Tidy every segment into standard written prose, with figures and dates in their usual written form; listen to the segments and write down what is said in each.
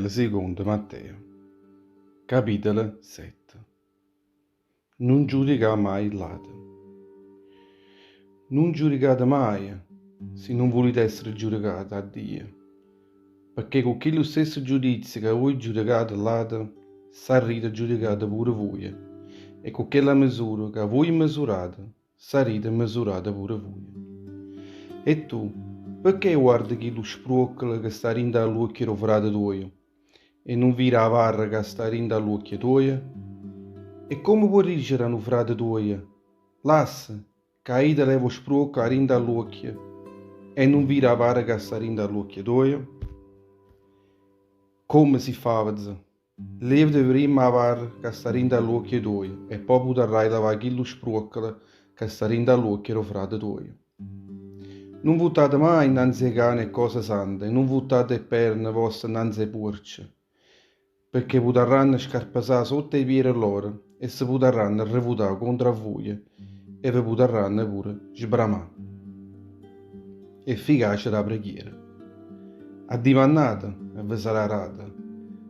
Vangelo sicondo Matteo, capitolo 7. Nun giudicà mai ll'ate. Nun giudicate maje si nun vulite essere giudicate 'a Dio, pecché cu chillu stesso giudizio ca vuje giudicate ll'ate, sarrite giudicate pure vuje, e cu chella mesura ca vuje mesurate, sarrite mesurate pure vuje. E tu, pecché guarde chillu spruoccolo ca sta dint' 'a ll'uocchie d' 'o frate tuojo e nun vide 'a varra ca sta dint' 'a ll'uocchie tuoje? E comme può dicere a nu frate tuojo, Lassa ca io te levo 'o spruoccolo 'a dint' 'a ll'uocchie e nun vide 'a varra ca sta dint' 'a ll'uocchie tuoje? Comme si' favezo! Lievate primma 'a varra ca sta dint' 'a ll'uocchie tuoje e po' putarraje levà chillu spruoccolo ca sta dint' 'a ll'uocchie d' 'o frate tuojo. Nun vuttate maje 'nnanze 'e cane 'e ccose sante e nun vuttate 'e perne voste 'nnanze 'e puorce, pecché putarranno scarpesà sotto 'e piere lloro e se putarranno arrevutà contro a vuje e ve putarranno pure sbramà. Efficacia d' 'a preghiera. Addimannate e ve sarà data,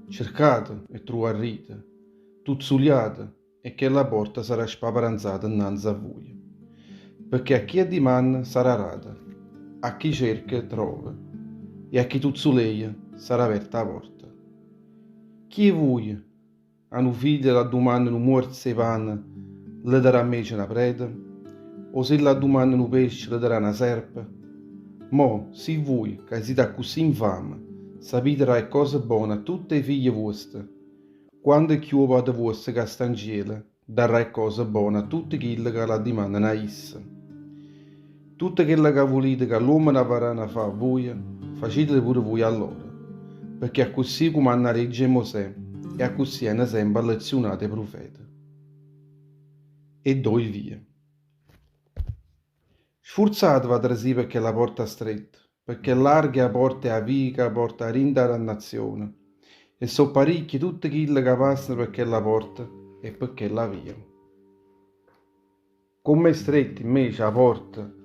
cercate e truvarrite, tuzzuliate e chella porta sarà spaparanzata 'nnanze a vuje. Pecché a chi addimanna sarà data, a chi cerca trova, e a chi tuzzuleja sarà aperta 'a porta. Chi 'e vuje A nu figlio l'addumanna nu muorzo 'e pane, le darà 'mmece na preta? O si l'addumanna nu pesce, le darà na serpe? Mo, si vuje, ca site accussì 'nfame, sapite dà 'e ccose bone a tutte 'e figlie vuoste, quanto cchiù 'o Pate vuosto ca sta 'ncielo darrà 'e ccose bone a tutte chille ca l'addimannano a isso. Tutto chello ca vulite ca ll'uommene avarrano fa a vuje, facitelo pure vuje a lloro, pecché accussì cumanna 'a legge 'e Mosè e accussì hanno sempe allezziunato 'e prufete. E ddoje vie. Sfurzateve a trasì pe chella porta stretta, pecché larga è 'a porta e 'a via ca porta dint' 'a dannazione, e so' paricchie tutte chille ca passano pe chella porta e pe chella via. Comm' è stretta invece 'a porta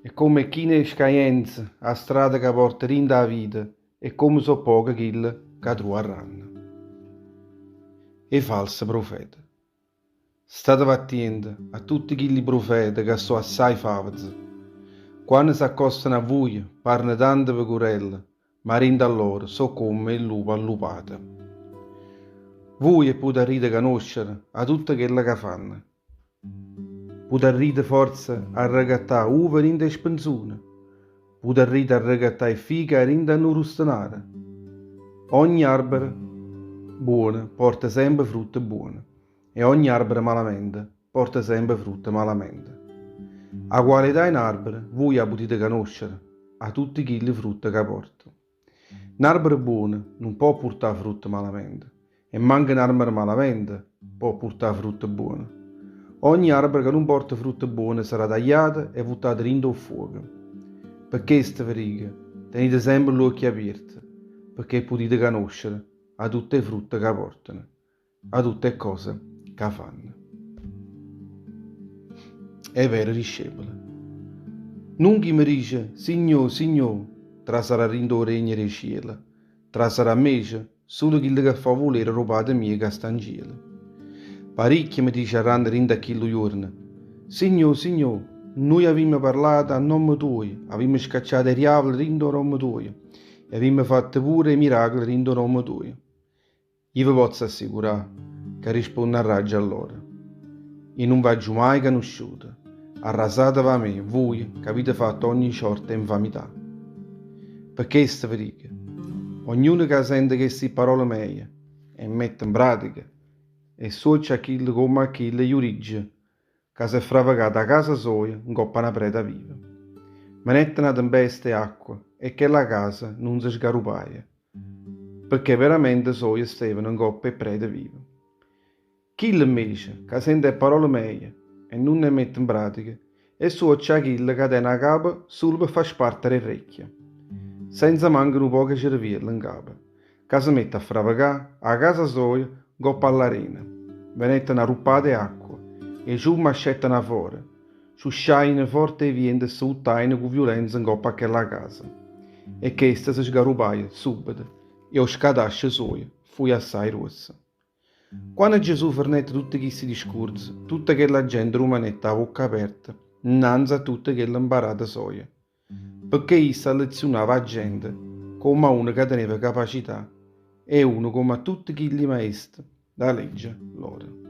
e comm' è china 'e scajenze 'a strada ca porta dint' 'a vita e comme so' poche chille ca truvarranno. 'E false prufete. Stateve attiente a tutte chilli prufete ca so' assaje faveze. Quanno s'accostano a vuje pareno tante pecurelle, ma dint' a lloro so' comme 'e lupe allupate. Vuje 'e putarrite canoscere 'a tutto chello ca fanno. Putarrite forze arrecattà uva dint' 'e spenzune? Putarrite arrecattà 'e fiche 'a dint' a nu rustenaro? Ogni arbero buono porta sempe frutte buone e ogni arbero malamente porta sempe frutte malamente. 'A qualità 'e n'arbero vuje 'a putite canoscere 'a tutte chilli frutte ca porta. N'arbero buono nun pò purtà frutte malamente e manco n'arbero malamente pò purtà frutte buone. Ogni arbero ca nun porta frutte buone sarà tagliato e vuttato dint' 'o ffuoco. Pe chesto ve dico, tenite sempe ll'uocchie apierte, pecché putite canoscere 'a tutt' 'e frutte ca portano. 'A tutte 'e ccose ca fanno. 'E vere discepole. Nun chi me dice, Signò, Signò, trasarà dint' 'o regno d' 'e ciele, trasarà 'mmece sulo chillo che fa 'o vulere d' 'o Pate mio ca sta 'ncielo. Paricchie me diciarranno dint' a chillu juorno, Signò, Signò, nuje avimmo parlato a nomme tuojo, avimmo scacciato 'e diavule dint' 'o nomme tuojo e avimmo fatto pure 'e miracule dint' 'o nomme tuojo. Io ve pozzo assicurà ca risponnarraggio a lloro, Io nun v'aggio maje canusciuto, arrasateve 'a me, vuje c'avite fatto ogni ciorta 'e 'nfamità. Pe chesto ve dico, ognuno ca sente chesti parole meje e 'e mette 'npratica, è suoccio a chillo comme a chillo jurigge ca s'è fravecata 'a casa soja 'ncopp' a na preta viva. Venette na tempesta 'e acqua e chella casa nun se sgarrupaje, pecché 'e pedamente soje stevano 'ncopp' 'e prete vive. Chillo 'mmece ca sente 'e parole meje e nun 'e mette 'npratica, è suoccio a chillo ca tene 'a capa sulo pe fa spartere 'e rrecchie, senza manco nu poco 'e cerviello 'ncapa, ca se mette a fravecà 'a casa soja 'ncopp' a ll'arena. Venette na ruppata 'e acqua, 'e ciumme ascetteno 'a fore, sciusciajeno forte 'e viente e se vuttajeno cu viulenza 'ncopp' a chella casa. E chesta se sgarrupaje subbeto. E 'o scatascio suojo fuje assaje gruosso. Quanno Gesù fernette tutte chisti discurze, tutta chella gente rumanette 'a vocca aperta 'nnanze a tutte chelle 'mparate soje, pecché isso allezziunava 'a gente comme a uno ca teneva capacità e uno comme a tutte chilli maeste d' 'a legge loro.